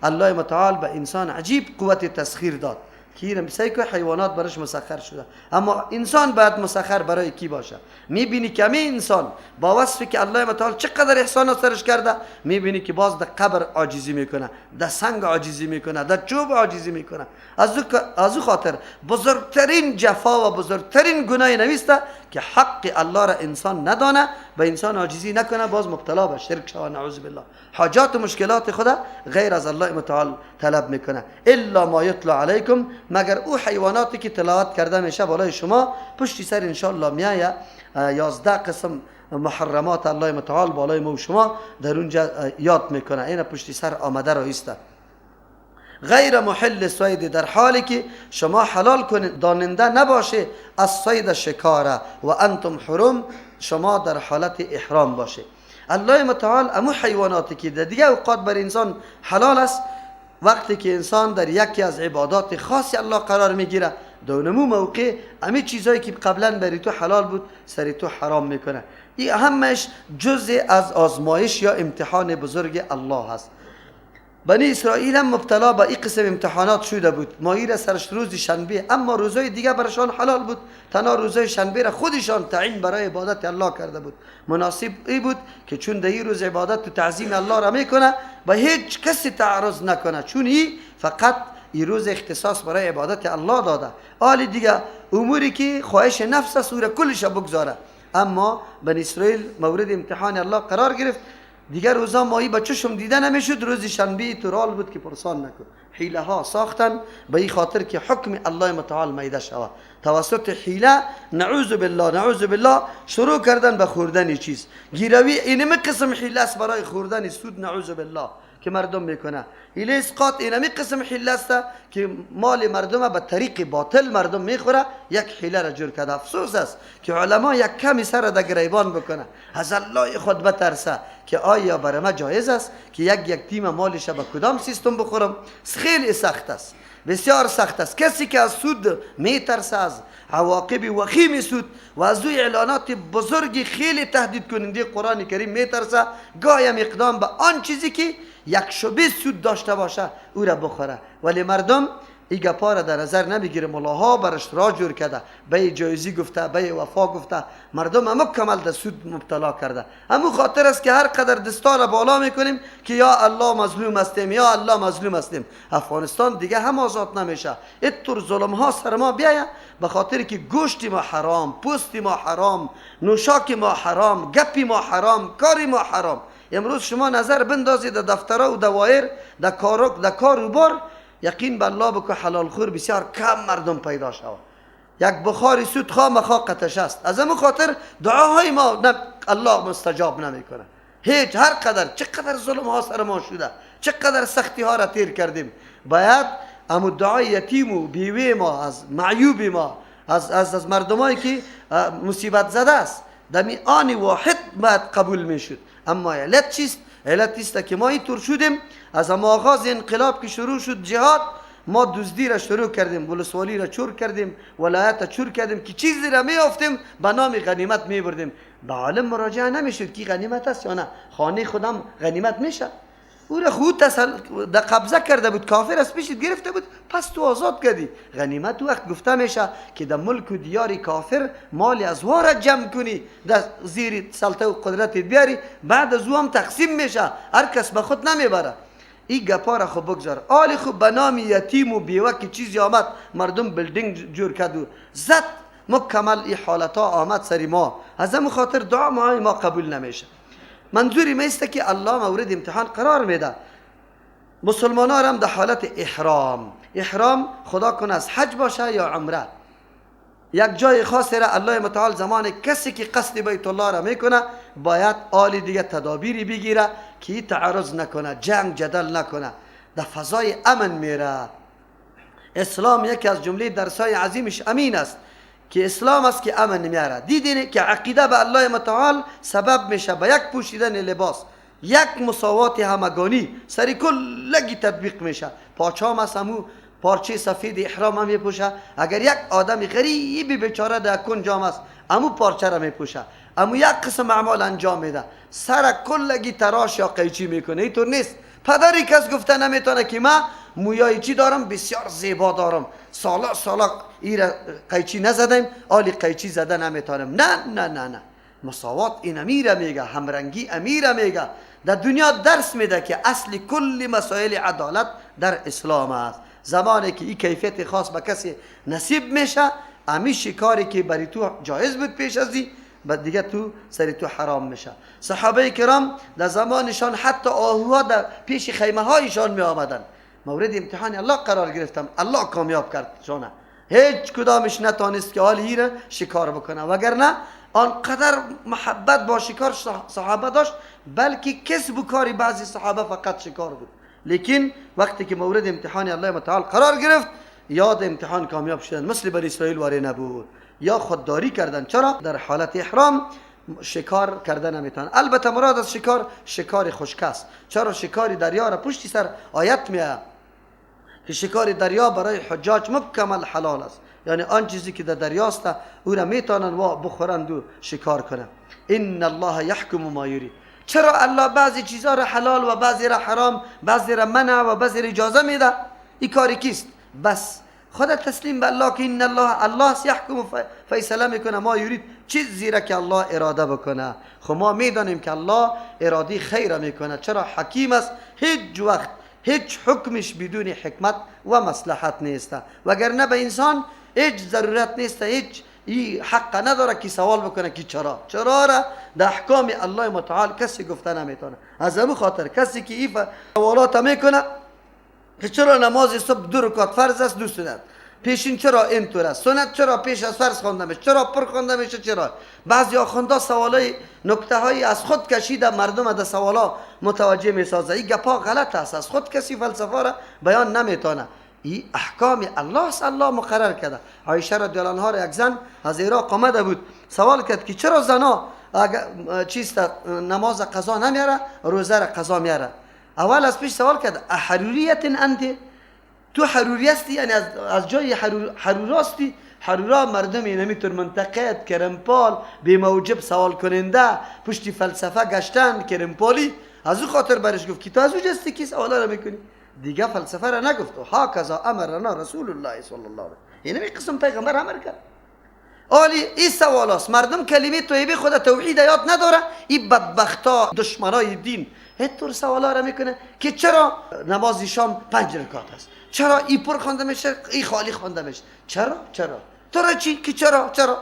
الله متعال به انسان عجیب قوت تسخیر داد که اینم که حیوانات برش مسخر شده، اما انسان باید مسخر برای کی باشه؟ میبینی که همه انسان با وصفی که الله متعال چقدر احسانات سرش کرده، میبینی که باز در قبر عاجزی میکنه، در سنگ عاجزی میکنه، در چوب عاجزی میکنه. از او خاطر بزرگترین جفا و بزرگترین گناه نویسته که حق الله را انسان ندانه، به انسان عاجزی نکنه، باز مبتلا به شرک شوه، نعوذ بالله. حاجات و مشکلات خدا غیر از الله متعال طلب میکنه. الا ما یتلی علیکم، مگر او حیواناتی که تلاوت کرده میشه بالای شما. پشتی سر انشالله میایه 11 قسم محرمات الله متعال بالای ما و شما در اونجا یاد میکنه. این پشتی سر آمده را ایسته. غیر محل صید، در حالی که شما حلال کنید داننده نباشه از صید شکاره، و انتم حرم، شما در حالت احرام باشه. الله متعال امو حیواناتی که در دیگه اوقات بر انسان حلال است، وقتی که انسان در یکی از عبادات خاص الله قرار میگیره، دونمو موقع امی چیزایی که قبلا بری تو حلال بود سری تو حرام میکنه. این همش جزء از آزمایش یا امتحان بزرگ الله هست. بنی اسرائیل هم مبتلا به این قسم امتحانات شده بود. ماهی را سرش روز شنبه، اما روزهای دیگه برشان حلال بود. تنها روزهای شنبه را خودشان تعیین برای عبادت الله کرده بود. مناسب ای بود که چون در این روز عبادت و تعظیم الله را میکنه، به هیچ کسی تعرض نکنه، چون ای فقط این روز اختصاص برای عبادت الله داده. آل دیگه اموری که خواهش نفس است او را کلش بگذاره. اما بنی اسرائیل مورد امتحان الله قرار گرفت. دیگر روزا ماهی با چشم دیده نمیشد، روز شنبه تورال بود که پرسان نکن. حیله ها ساختن به این خاطر که حکم الله متعال میده شود. توسط حیله نعوذ بالله نعوذ بالله شروع کردن به خوردن چیز گیروی. اینمی قسم حیله است برای خوردن سود، نعوذ بالله، که مردم میکنه. حیله اسقاط اینمی قسم حیله است که مال مردم به طریق باطل مردم میخوره. یک حیله را جور کرده. افسوس است که علما یک کمی سر در گریبان بکنه، از الله خود بترسه که آیا برای ما جایز است که یک تیم مالش به کدام سیستم بخورم؟ خیلی سخت است، بسیار سخت است. کسی که از سود میترسه، از عواقب وخیم سود و از او اعلانات بزرگ خیلی تهدید کننده قرآن کریم میترسه، گاهی هم اقدام به آن چیزی که یک شبه سود داشته باشه او را بخوره. ولی مردم این گپا را در نظر نمیگیره. ملاها برش را جور کرده، به جایزی گفته، به وفا گفته، مردم هم مکمل در سود مبتلا کرده. همون خاطر است که هر قدر دستان بالا میکنیم که یا الله مظلوم هستیم، یا الله مظلوم هستیم، افغانستان دیگه هم آزاد نمیشه. اینطور ظلم ها سر ما بیایه به خاطر که گوشت ما حرام، پوست ما حرام، نوشاک ما حرام، گپی ما حرام، کاری ما حرام. امروز شما نظر بندازید در دفترها و دوایر، در کار و بار، یقین به الله بکو حلال خور بسیار کم مردم پیدا شود. یک بخاری سود خامخا قتش است. از همون خاطر دعاهای ما الله مستجاب نمیکنه. هیچ، هر قدر چقدر ظلم ها سر ما شده، چقدر سختی ها را تیر کردیم، باید امو دعای یتیم و بیوه ما، از معیوب ما، از مردمایی که مصیبت زده است، دمی آن واحد باید قبول میشد. اما علت چیست؟ علت است که ما اینطور شدیم. از آغاز انقلاب که شروع شد جهاد، ما دزدی را شروع کردیم، ولسوالی را چور کردیم، ولایت را چور کردیم که چیزی را میافتیم به نام غنیمت میبردیم. به عالم مراجعه نمیشد که غنیمت است یا نه. خانه خودم غنیمت میشه، او را خود در قبضه کرده بود، کافر از پیشت گرفته بود، پس تو آزاد کردی. غنیمت وقت گفته میشه که در ملک و دیار کافر مال از واره جمع کنی، در زیر سلطه و قدرت بیاری، بعد از او هم تقسیم میشه، هر کس به خود نمیبره. این گپا را خب بگذار. آلی خب به نام یتیم و بیوه که چیزی آمد، مردم building جور کرد و زد مکمل. این حالت ها آمد سری ما. از همون خاطر دعا ما قبول نمیشه. منظوری ما است که الله مورد امتحان قرار میده مسلمان ها هم در حالت احرام. احرام خدا کنه از حج باشه یا عمره، یک جای خاصی را الله متعال زمان کسی که قصد بیت الله را میکنه باید آل دیگه تدابیری بگیره که تعرض نکنه، جنگ جدل نکنه، در فضای امن میره. اسلام یکی از جمله درسای عظیمش امین است که اسلام است که امن میاره. دیدین که عقیده به الله متعال سبب میشه به یک پوشیدن لباس، یک مساوات همگانی سری کلگی تطبیق میشه. پاچام است همو پارچه سفید احرام هم میپوشه. اگر یک آدم غریبی بیچاره در کنجام است، امو پارچه را میپوشه، امو یک قسم اعمال انجام میده، سر کلگی تراش یا قیچی میکنه. اینطور نیست. پدری کس گفته نمیتونه که ما مویای چی دارم، بسیار زیبا دارم، سالا سالا ایره قیچی نزدیم، آلی قیچی زده نمیتونم. نه نه نه نه، مساوات این امیره میگه، همرنگی امیره میگه. در دنیا درس میده که اصل کل مسائل عدالت در اسلام است. زمانی که این کیفیت خاص به کسی نصیب میشه، امی شکاری که برای تو جایز بود پیش از این، بعد دیگه تو سری تو حرام میشه. صحابه کرام در زمانشان حتی آهوها در پیش خیمه هایشان می آمدن، مورد امتحان الله قرار گرفتم، الله کامیاب کرد شانه، هیچ کدامش نتانست که حال را شکار بکنه، وگرنه آنقدر محبت با شکار صحابه داشت، بلکه کسب و کاری بعضی صحابه فقط شکار بود. لیکن وقتی که مورد امتحان الله متعال قرار گرفت، یاد امتحان کامیاب شدن، مثل بنی اسرائیل واری نبود، یا خودداری کردن. چرا؟ در حالت احرام شکار کردن نمیتونن. البته مراد از شکار، شکار خشک است. چرا شکار دریا را پشتی سر آیت میاد که شکار دریا برای حجاج مکمل حلال است، یعنی آن چیزی که در دریاست او را میتونن و بخورند و شکار کنند. ان الله یحکم ما یرید. چرا الله بعضی چیزها را حلال و بعضی را حرام، بعضی را منع و بعضی را اجازه میده؟ این کاری کیست؟ بس خدا تسلیم به الله که ان الله، الله یحکم، فیصله میکنه، ما یرید، چیزی را که الله اراده بکنه. خب ما میدانیم که الله اراده خیر میکنه، چرا حکیم است، هیچ وقت هیچ حکمش بدون حکمت و مصلحت نیست، وگرنه به انسان هیچ ضرورت نیست، هیچ ای حق نداره که سوال بکنه که چرا. چرا را در احکام الله متعال کسی گفته نمیتونه. از همون خاطر کسی که این سوالات میکنه که چرا نماز صبح 2 رکعت فرض است 2 سنت، پیشین چرا اینطور است، سنت چرا پیش از فرض خوانده میشه، چرا پر خوانده میشه، چرا بعضی آخوندا سوالای نکته های از خود کشیده مردم در سوالا متوجه میسازه. این گپا غلط است، از خود کسی فلسفه را بیان نمیتونه. این احکام الله است، الله مقرر کرده. عایشه رضی الله عنها یک زن از عراق آمده بود، سوال کرد که چرا زنا چیست نماز قضا نمیاره، روزه را قضا میاره. اول از پیش سوال کرد احروریت انت، تو حروری هستی، یعنی از جای حروراستی. حرورا مردم نمیتون منتقد، کرمپال، بی موجب سوال کننده، پشتی فلسفه گشتن، کرمپالی. از او خاطر برش گفت که تو از او جستی کی سوالا را میکنی؟ دیگه فلسفه را نگفت. و هاکذا امرنا رسول الله صلی الله علیه، یعنی قسم پیغمبر امر کرد. آلی این سوال است، مردم کلمه طیبه خود توحید یاد نداره، این بدبختا دشمنای دین هیچ سوالا را میکنه که چرا نماز شام 5 رکعت است، چرا ای پر خوانده میشه، ای خالی خوانده میشه، چرا چرا تو را چی که چرا چرا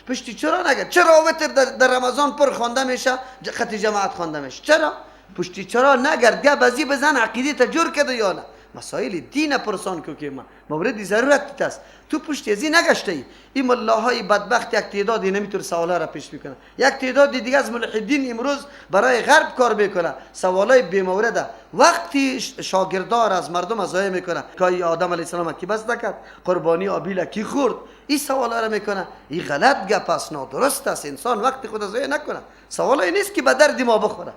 پشتی چرا نگه، چرا وتر در رمضان پر خوانده میشه، خط جماعت خوانده میشه، چرا پشتی چرا نگرد، گه بزی بزن عقیده تا جور کرده یا نه. مسائل دین پرسان کو که ما مورد ضرورت است، تو پشت ازی نگشته ای. این ملاهای بدبخت یک تعدادی نمیتونه سوالا را پیش میکنه، یک تعداد دیگه از ملحدین امروز برای غرب کار میکنه، سوالای بی مورده. وقتی شاگردار از مردم ضایع میکنه که آدم علیه السلام کی بس نکرد، قربانی آبیل کی خورد، این سوالا را میکنه. این غلط گپ است، نادرست است. انسان وقتی خود ضایع نکنه، سوالای نیست که به درد ما بخوره.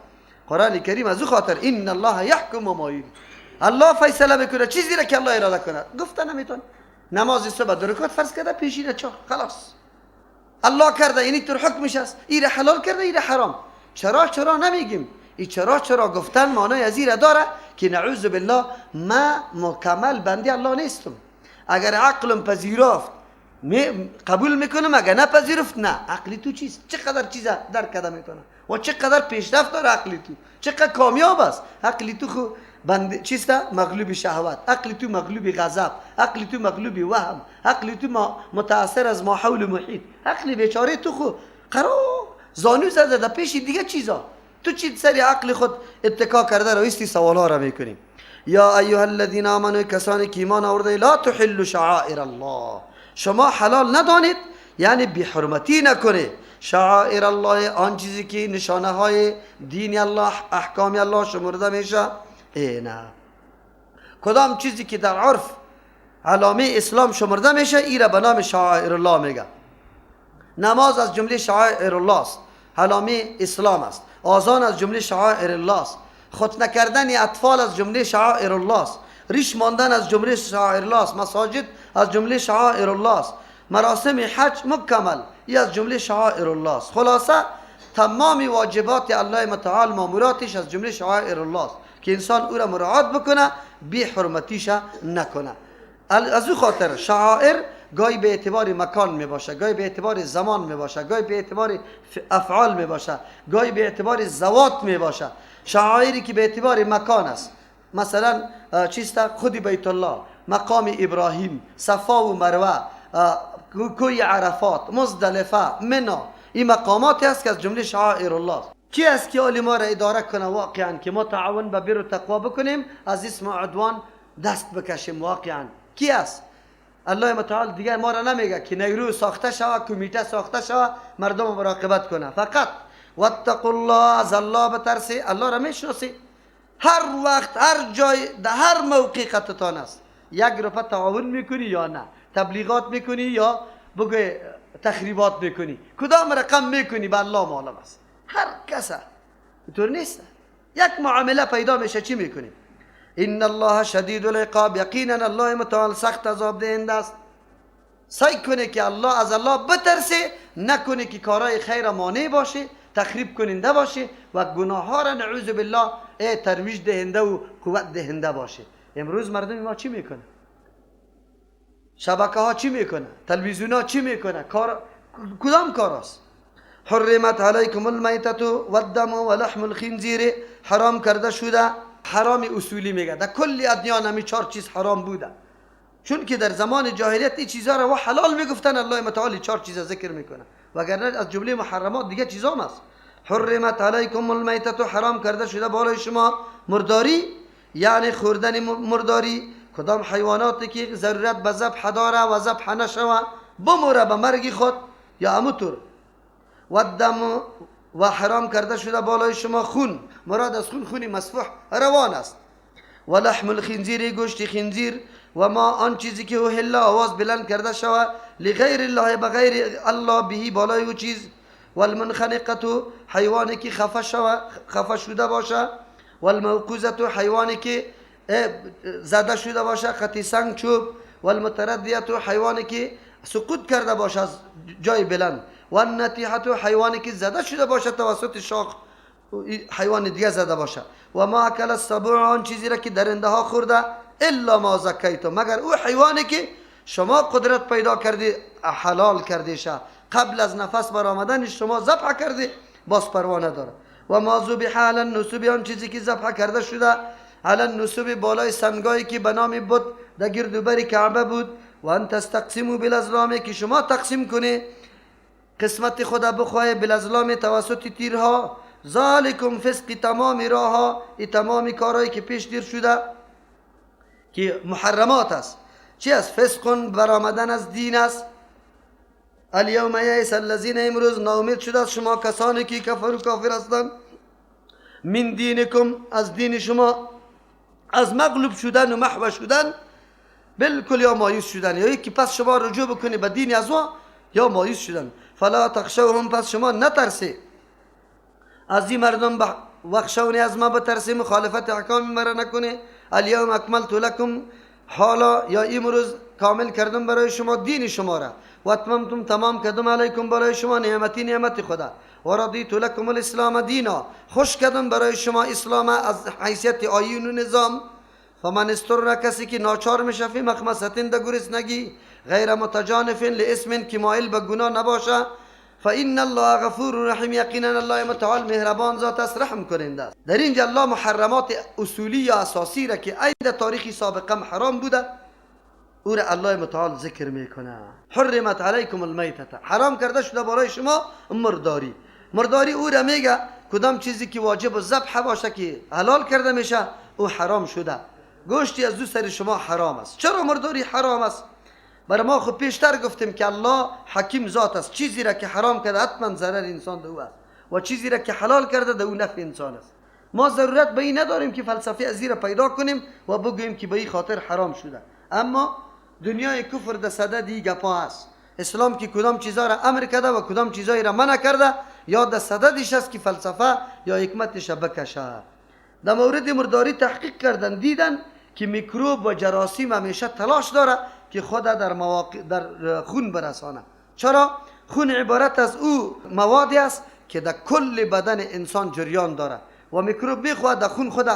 قرآن کریم از او خاطر ان الله یحکم ما یرید، الله فیصله میکنه چیزی را که الله اراده کنه. گفته نمیتون نماز صبح 2 رکعت فرض کرده، پیشینه 4، خلاص الله کرده، یعنی تر حکمش است، این را حلال کرده، این را حرام. چرا چرا نمیگیم؟ این چرا چرا گفتن معنای از این را داره که نعوذ بالله ما مکمل بنده الله نیستم. اگر عقلم پذیرفت قبول میکنم، اگر نپذیرفت نه. عقلی تو چیست؟ چقدر چیز درک کرده میتونه و چقدر پیشرفت داره عقلی تو، چقدر کامیاب است عقلی تو. خو بند چیست؟ مغلوب شهوت، عقل تو مغلوب غضب، عقل تو مغلوب وهم، عقل تو متاثر از ماحول محیط، عقل بیچاره تو خو قرار زانو زده در پیش دیگه چیزا. تو چی سری عقل خود اتکا کرده رویستی سوالا را میکنیم. یا ایها الذین آمنوا، کسانی که ایمان آورده، لا تحلوا شعائر الله، شما حلال ندانید، یعنی بی حرمتی نکنید. شعائر الله، آن چیزی که نشانه های دین الله، احکام الله شمرده میشه. ای نه، کدام چیزی که در عرف علامه اسلام شمرده میشه، ای را به نام شعائر الله میگه. نماز از جمله شعائر الله است، علامه اسلام است. آذان از جمله شعائر الله است. ختنه کردن اطفال از جمله شعائر الله است. ریش ماندن از جمله شعائر الله است. مساجد از جمله شعائر الله است. مراسم حج مکمل ای از جمله شعائر الله است. خلاصه تمام واجبات الله متعال، ماموراتش از جمله شعائر الله است که انسان او را مراعات بکنه، بی حرمتیش نکنه. از او خاطر شعائر گاهی به اعتبار مکان می باشه، گاهی به اعتبار زمان می باشه، گاهی به اعتبار افعال می باشه، گاهی به اعتبار ذوات می باشه. شعائری که به اعتبار مکان است، مثلا چیست؟ خود بیت الله، مقام ابراهیم، صفا و مروه، کوی عرفات، مزدلفه، منا، این مقاماتی است که از جمله شعائر الله است. کی است که علی ما را اداره کنه واقعا که ما تعاون به بر و تقوا بکنیم، از اسم عدوان دست بکشیم؟ واقعا کی است؟ الله متعال دیگه ما را نمیگه که نیرو ساخته شوه، کمیته ساخته شوه، مردم مراقبت کنه. فقط واتقوا الله، از الله بترسی، الله را میشناسی، هر وقت هر جای در هر موقع خطتان است. یک روپه تعاون میکنی یا نه، تبلیغات میکنی یا بگو تخریبات میکنی، کدام رقم میکنی به الله معلوم است. هر کسه اینطور نیست، یک معامله پیدا میشه چی میکنی؟ ان الله شدید العقاب، یقینا الله متعال سخت عذاب دهنده است. سعی کنه که الله از الله بترسه، نکنه که کارهای خیر مانع باشه، تخریب کننده باشه و گناه ها را نعوذ بالله ترویج دهنده و قوت دهنده باشه. امروز مردم ما چی میکنه؟ شبکه ها چی میکنه؟ تلویزیون ها چی میکنه؟ کار کدام کار است؟ حرمت علیکم المیتة والدم ولحم الخنزیر، حرام کرده شده. حرام اصولی میگه در کل ادیان همی چهار چیز حرام بوده، چون که در زمان جاهلیت این چیزها را حلال میگفتن، الله متعال چهار چیز ذکر میکنه، وگرنه از جمله محرمات دیگه چیزا هم است. حرمت علیکم المیتة، حرام کرده شده بالای شما مرداری، یعنی خوردن مرداری، کدام حیواناتی که ضرورت به ذبح داره و ذبح نشوه بموره به مرگ خود یا اموتور. و الدم، و حرام کرده شده بالای شما خون، مراد از خون خونی مسفوح روان است. و لحم الخنزیر، گوشت خنزیر، و ما آن چیزی که اهل آواز بلند کرده شوه لغیر الله، بغیر الله، بهی بالای او چیز. و المنخنقه، حیوانی که خفه شده باشه. و الموقوزه، حیوانی که زده شده باشه خطی سنگ چوب. و المتردیه، حیوانی که سقوط کرده باشه از جای بلند. و النتیحه، حیوانی که زده شده باشه توسط شاخ حیوان دیگه زده باشه. و ما اکل السبع، آن چیزی را که درنده ها خورده، الا ما زکیتم، مگر او حیوانی که شما قدرت پیدا کردی حلال کردی شه، قبل از نفس برآمدن شما ذبح کردی، باز پروا نداره. و ما ذبح علی النصب، آن چیزی که ذبح کرده شده علی النصب، بالای سنگایی که به نام بت در گرد و بر کعبه بود. و ان تستقسموا بالازلام، که شما تقسیم کنی قسمت خدا بخواه بالازلام توسط تیرها. ذالکم فسق، تمام راها، ای تمام کارهایی که پیش دیر شده که محرمات است، چی است؟ فسق، برآمدن از دین است. الیوم یئس الذین، امروز ناامید شده از شما کسانی که کفر و کافر هستند، من دینکم، از دین شما، از مغلوب شدن و محو شدن بالکل، یا مایوس شدن، یا یکی پس شما رجوع بکنی به دین از ما، یا مایوس شدن. فلا تخشوهم، پس شما نترسی از این مردم، وخشونی، از ما بترسی، مخالفت احکام مرا نکنی. الیوم اکملت لکم، حالا یا امروز کامل کردم برای شما دین شما را، و اتممتم، تمام کردم، علیکم، برای شما، نعمتی، نعمت خدا، و رضیت لکم الاسلام دینا، خوش کردم برای شما اسلام از حیثیت آیین و نظام. فمن اضطر، کسی که ناچار میشه، فی مخمصة، در گرسنگی، غیر متجانف لاثم، که مایل به گناه نباشه، فان الله غفور رحیم، یقینا الله متعال مهربان ذات است، رحم کننده است. در اینجا الله محرمات اصولی یا اساسی را که عید تاریخی سابقه حرام بوده، او را الله متعال ذکر میکنه. حرمت علیکم المیتة، حرام کرده شده برای شما مرداری. مرداری او را میگه کدام چیزی که واجب الذبح باشه که حلال کرده میشه، او حرام شده. گوشتی از دو سر شما حرام است. چرا مرداری حرام است؟ برای ما خب پیشتر گفتیم که الله حکیم ذات است، چیزی را که حرام کرده حتما ضرر انسان ده او است و چیزی را که حلال کرده ده او نفع انسان است. ما ضرورت به این نداریم که فلسفه از را پیدا کنیم و بگوییم که به این خاطر حرام شده. اما دنیای کفر در صدد این گپا است. اسلام که کدام چیزا را امر کرده و کدام چیزایی را منع کرده، یا در صددش است که فلسفه یا حکمتش بکشه. در مورد مرداری تحقیق کردن، دیدن که میکروب و جراثیم همیشه تلاش داره که خود در مواقع در خون برسانه. چرا؟ خون عبارت از او موادی است که در کل بدن انسان جریان داره. و میکروب میخواد در خون خود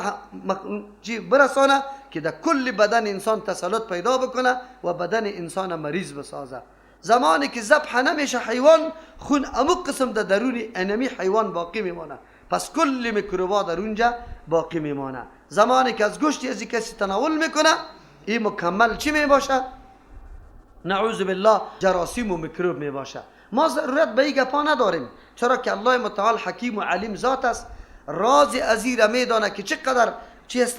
برسانه که در کل بدن انسان تسلط پیدا بکنه و بدن انسان مریض بسازه. زمانی که ذبح نمیشه حیوان، خون امو قسم در درون انمی حیوان باقی میمانه، پس کل میکروبا در اونجا باقی میمانه. زمانی که از گوشت از کسی تناول میکنه، این مکمل چی میباشه؟ نعوذ بالله جراثیم و میکروب میباشه. ما ضرورت به این گپا نداریم، چرا که الله متعال حکیم و علیم ذات است، راز از این را میدانه که چقدر چی است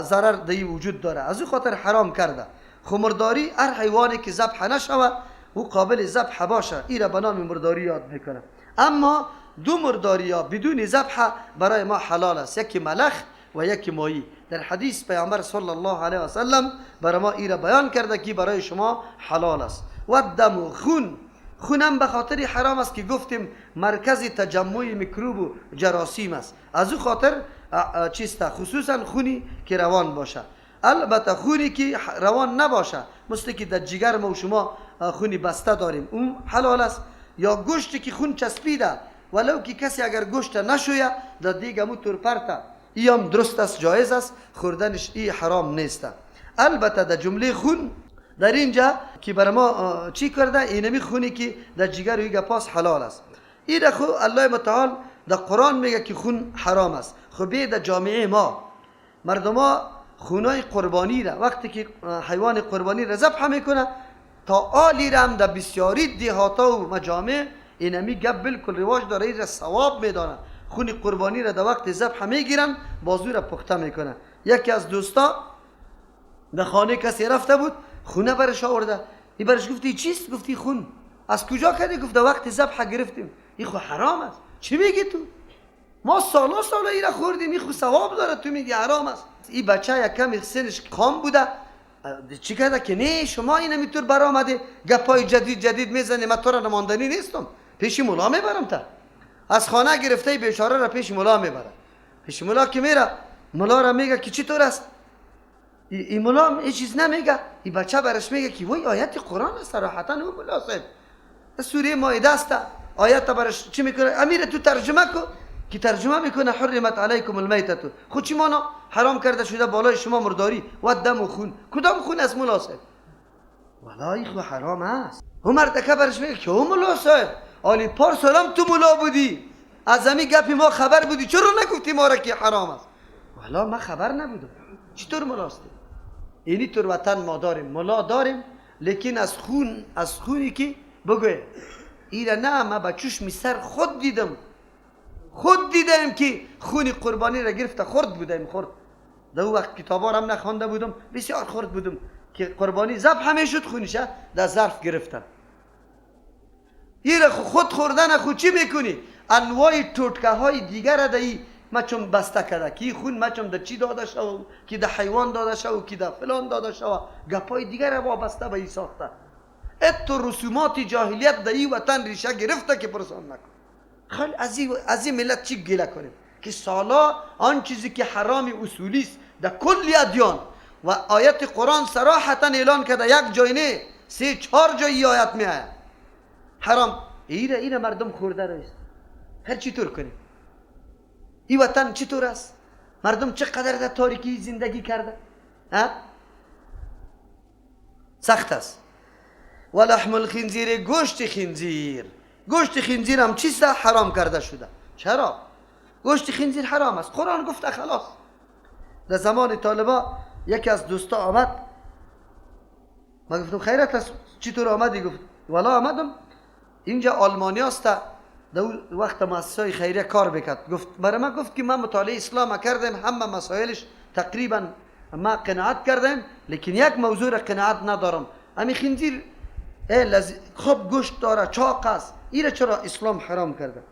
ضرر در وجود داره، از او خاطر حرام کرده. خمرداری هر حیوانی که ذبح نشوه او قابل ذبح باشه، این را به نام مرداری یاد میکنه. اما دو مرداری ها بدون ذبح برای ما حلال است، یکی ملخ و یکی ماهی. در حدیث پیامبر صلی الله علیه و سلم برای ما این را بیان کرده که برای شما حلال است. و دم، خون، خونم به خاطر حرام است که گفتیم مرکز تجمع میکروب و جراثیم است، از او خاطر چیست، خصوصا خونی که روان باشه. البته خونی که روان نباشه، مثل که در جگر ما و شما خونی بسته داریم، اون حلال است. یا گوشتی که خون چسبیده، ولو که کسی اگر گوشت نشویه در دیگه مو تور پرته، ای هم درست است، جایز است، خوردنش ای حرام نیست. البته در جمله خون در اینجا که بر ما چی کرده، اینمی خونی که در جگر و پاس حلال است. این خو الله متعال در قرآن میگه که خون حرام است. خب در جامعه ما مردما خونای قربانی را وقتی که حیوان قربانی را ذبح میکنه، تا آلی را هم در بسیاری دیهاتا و مجامع اینمی گپ بالکل رواج داره، این را ثواب میدانه. خون قربانی را در وقت ذبح میگیرن، بازو را پخته میکنه. یکی از دوستا در خانه کسی رفته بود، خونه برش آورده، این برش گفتی چیست؟ گفتی خون. از کجا کردی؟ گفت در وقت ذبح گرفتیم. این خو حرام است. چی میگی تو؟ ما سالا سالا این را خوردیم، این خو ثواب داره، تو میگی حرام است. این بچه یک کمی سنش کام بوده، چی کرده که نه شما این میتور برآمده گپای جدید جدید میزنی، من تو را نماندنی نیستم، پیش مولا میبرم. تا از خانه گرفته بیچاره را پیش مولا میبره. پیش مولا که میره، مولا را میگه که چطور است؟ این مولا هیچ چیز نمیگه. این بچه برش میگه که وای آیت قرآن است صراحتا، او مولا صاحب سوره مائده است، آیت برش چی میکنه؟ امیر تو ترجمه کو، که ترجمه میکنه حرمت علیکم المیتة، خود چی مانا؟ حرام کرده شده بالای شما مرداری و دم و خون. کدام خون است مولا صاحب؟ والله خو حرام است. او مردکه برش میگه که او مولا صاحب آلی پار سلام تو مولا بودی، از همی گپی ما خبر بودی، چرا نگفتی ما را که حرام است؟ والله ما خبر نبودم. چطور مولا است؟ اینی طور وطن ما داریم، مولا داریم، لیکن از خون، از خونی که بگوی ایره نه، ما با چشم سر خود دیدم، خود دیدم که خون قربانی را گرفته، خورد بودم، خورد. در او وقت کتابا را هم نخوانده بودم، بسیار خورد بودم که قربانی ذبح میشد، خونش در ظرف گرفتن. ایره خود خوردن خود چی میکنی؟ انواع توتکه های دیگر را در مچم بسته کرده که خون مچم در چی داده شو، که در حیوان داده شو، که در فلان داده شو، گپای دیگر را وابسته به ای ساخته. اتو رسومات جاهلیت در این وطن ریشه گرفته که پرسان نکن. خیلی از این ملت چی گله کنیم که سالا آن چیزی که حرام اصولی است در کل ادیان و آیت قرآن صراحتا اعلان کرده، یک جای نه، 3-4 جای آیت می آید حرام. ایره مردم خورده رایست. هر چی طور کنیم؟ این وطن چطور است؟ مردم چقدر در تاریکی زندگی کرده؟ ها؟ سخت است. و لحم الخنزیر، گوشت خنزیر. گوشت خنزیر هم چیست؟ حرام کرده شده. چرا؟ گوشت خنزیر حرام است، قرآن گفته خلاص. در زمان طالبا یکی از دوستا آمد، من گفتم خیرت است چطور آمدی؟ گفت والا آمدم اینجا آلمانی است، در وقت مؤسسه خیریه کار بکرد. گفت برای من، گفت که من مطالعه اسلام کردم، همه مسائلش تقریبا ما قناعت کردم، لیکن یک موضوع را قناعت ندارم، امی خنزیر خوب گوشت داره، چاق است، ایره چرا اسلام حرام کرده؟